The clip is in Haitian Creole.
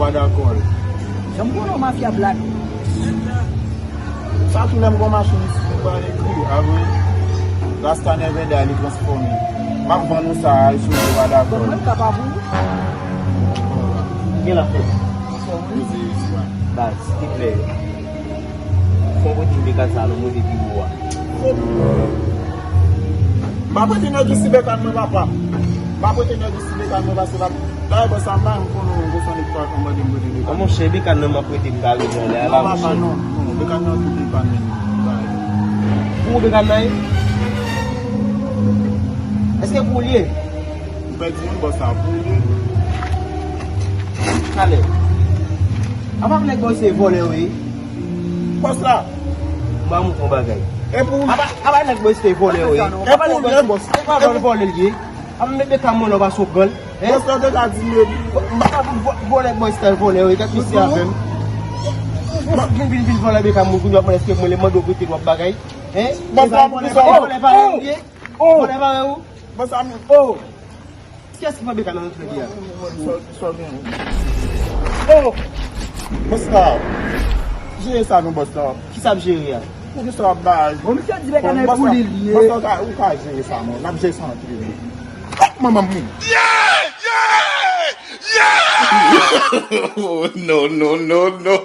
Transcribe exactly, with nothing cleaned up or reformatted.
Pa dakò. Jan m konnen w mafya Black. Sa tou lè m gon machin isi, m pral ekri, apre Rasta Nevada li transfòme. M ap vann ou sa a, si w pa dakò. Bon, mwen m ka pa pou ou. Gen la fòs. Baz, silteplè. Fò w prete m bekàn sa a non, mwen depi ou a. M pa prete nèg isi bekàn mwen, papa. M pa prete nèg isi bekàn mwen, paske pa dayè bò sa m pa janm konnen yon gwo sann ekspwa kòm mande m prete bekàn. An monchè, bekàn nan m ap prete m kare jan lè a la, non, papa, monchè. Non, non, bekàn nan tou bekàn men. Pou ou bekàn nan ye? Èske pou ou l ye? M pèdi yon bò sa pou ou li. Talè. Apa nèg bò se vòlè yo ye? Bòs la. M ba mouton bagay. E pou ou li. Apa, apa nèg bò se vòlè yo ye? E pou ou li, bòs. E pa vòlè, vòlè li ye. Apa m met bekàn mwen lò pa sou pran l. Hein? Bòs la te ka di m. M pa ka pou vò- vòlè bòs la vòlè yo ye. Gad misye avè m. Vin, vin, vin vòlè bekàn mwen kounye a, mwen èske mwen le mande w prete l w ap bagay? Hein? Bòs la, vòlè pa vòlè pa ou ye? Vòlè pa ou? Bòs la, oh! Kiyès ki pran bekàn nan zòt fè a? Oh! Bòs la, jere sa non, bòs la. Kisa ap jere a? Pou ki sa w ap bay? Bon, misye di bekàn nan pou li l ye. Bòs la, ou ka, ou ka jere sa non. N ap jere sa antre nou. Fòk manman m mouri. Yeah! Yeah! Yeah! Oh, no, no, no, no.